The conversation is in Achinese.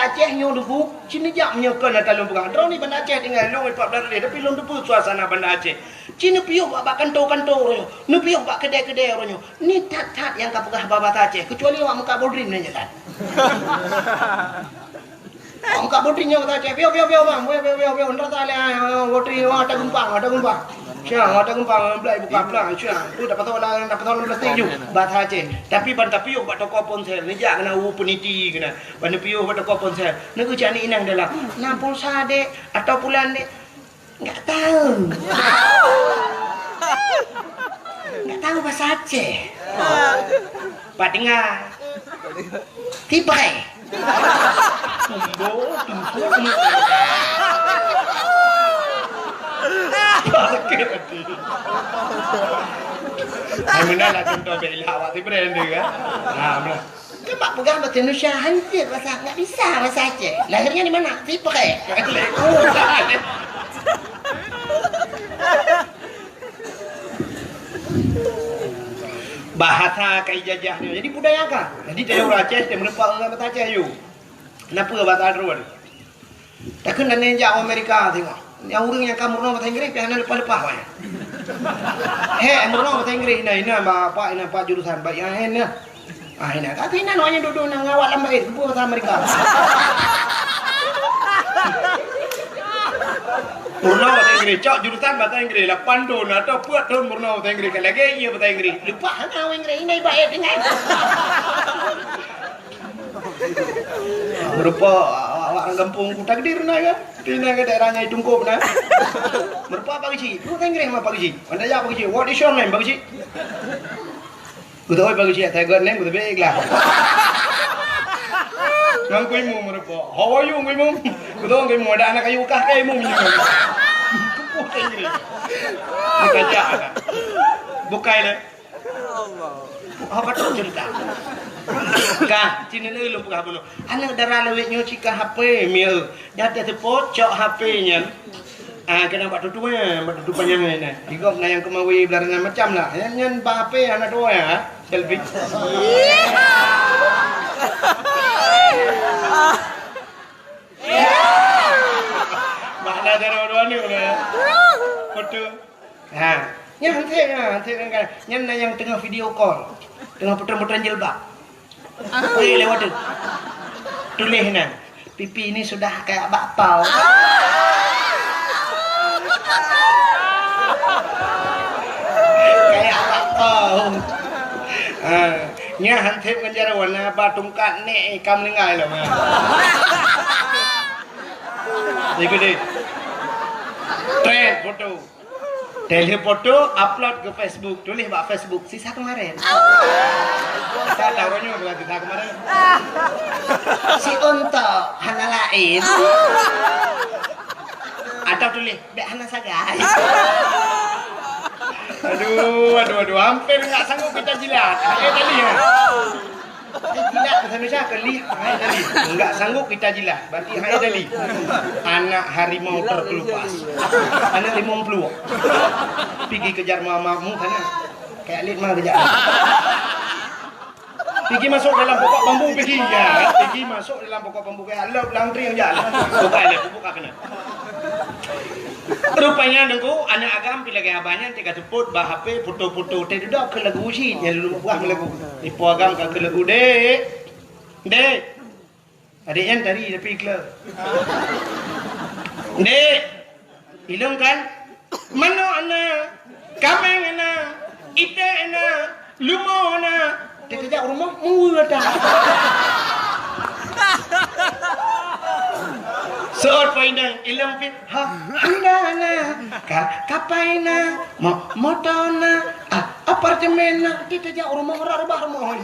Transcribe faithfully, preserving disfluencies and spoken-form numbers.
Aceh nyoe dulu, ci neujak meunyoe kon ata lôn peugah. Droeneuh Banda Aceh tinggai lôn empat belas lé, tapi lôn teupeue suasana Banda Aceh. Ci neupiôh bak, bak kantô-kantô uroe nyoe, neupiôh bak keudè-keudè uroe nyoe. Ni that-that nyang ka peugah bahasa Aceh, keucuali awak meukat bodrin nyan jalan. Awak meukat bodrin nyoe bahasa Aceh, piôh, piôh, piôh, bang, piôh, piôh, piôh, piôh, ndak salah, ah, bodrin, oh, ata geumpang, ata geumpang. Siang, ata geumpang, blai buka plang, siang. Tu dapat tahu lah, dapat tahu plastik ju, bahasa Aceh. Tapi ban tapiôh bak toko ponsel, neujak keunan u peniti keunan. Ban neupiôh bak toko ponsel, neucok aneuk inong dalam. Na pulsa, Dek, atau pulan, Dek? Enggak tahu. Enggak tahu bahasa Aceh. Pak dengar. Tipai. Tumbo, tumbo, tumbo. Sakit hati. Hai, meunan lah contoh bela awak tibrand dia kan. Ha, meunan. Kan bak peugah bahasa Indonesia, hanjeuet bahasa, enggak bisa bahasa Aceh. Lahirnya di mana? Tipreh. Bahasa ka ijajah nyoe. Jadi budaya ka. Jadi dari ureueng Aceh, dia meureumpok ngon bahasa Aceh, yuk. Kenapa bahasa Arab? Takheun dan jak Amerika tengok. Nyang ureueng nyang ka meurunoe bahasa Inggris, pih hana leupah-leupah awaknyan. Hek meurunoe bahasa Inggris, inan, inan, Pak, inan, Pak, jurusan, Pak, inan, inan. Ah, inan. Tapi inan awaknyan dudoe nang ngawak lam bait, keupeue bahasa Amerika. Meurunoe bahasa Inggris, cok jurusan bahasa Inggris, lapan thon atau peuet thon meurunoe bahasa Inggris, ka lagèe iya bahasa Inggris. Leupah hana awak Inggris, inan bait, inan. Meureumpok awak-awak ureueng gampông Kuta Gede na kan? Di na kan daerah Nyai Tungkop na. Meureumpok Pak Geuchik. Lu teuh Inggris mah Pak Geuchik. Anda ya Pak Geuchik. What is your name, Pak Geuchik? Beutôi Pak Geuchik, saya got name, beutôi ikhlas. Ngon Kui Mum meureumpok. How are you, Kui Mum? Beutôi Kui Mum, ada anak kayu kah kai Mum ni. Keupeue teuh Inggris. Bukan jak. Bukai lah. Oh, beutôi ceurita. Ka, sinoe lôn peugah bunoe. Aneuk dara lawét nyoe cit ka H P, mieu. Nyan teuseupôt cok H P nyan. Ah, keunan bak tutoe, bak tutoe panyang nyan. Di gob na nyang keumawe blah nyan macam lah. Nyan, nyan bak H P hana tuwoe, ha? Selfie. Makna cara dua ni, mana? Betul. Ha. Nyan hanté, ha, hanté kan. Nyan na nyang teungoh video call. Teungoh putran-putran jilbab. Weh, lewat tu. Tuléh na. Pipi ini sudah kayak bakpao. Kayak bakpao. Ha. Nyan hanté ngon jaroe na ba tungkat nek ikam linggai lom. Ikut deh. Trend foto. Teuh lheueh foto, upload keu Facebook, tuléh bak Facebook, "Sisa kemarin." Sa tahu nyoe bukan sisa kemarin. Si Untok, hana laén. Atau tuléh, "Bèk hana sagai." Aduh, aduh, aduh, hampir enggak sanggup kita jilat. Eh, tadi ya. Eh, jilat bahasa Indonesia ke lih, hai tadi. Enggak sanggup kita jilat, berarti hai tadi. Anak harimau terkelupas. Anak limong pluek. Pigi kejar mamamu sana. Kayak lit mah kejap. Pigi masuk dalam pokok bambu, pigi. Ya, pigi masuk dalam pokok bambu kayak lop langtring aja. Buka leh, buka kena. Rupanya Teungku, aneuk agam pi lagèe abah nyan teuka seupôt bak H P foto-foto teuh dudoe keu lagu cit nyan lôn buah lagu. Ipo agam ka keu lagu, "Dek. Dek." Adek nyan tari tapi kleu. "Dek. Ilong kan? Manok na, kaméng na, iték na, leumo na." Teuka jak u rumoh, meuweuh ata. Seuôt Pak Indang, ilong pih, ha, honda na, ka, kapai na, mo-, moto na, a-, apartemen na. Teuka jak u rumoh, rot reubah rumoh.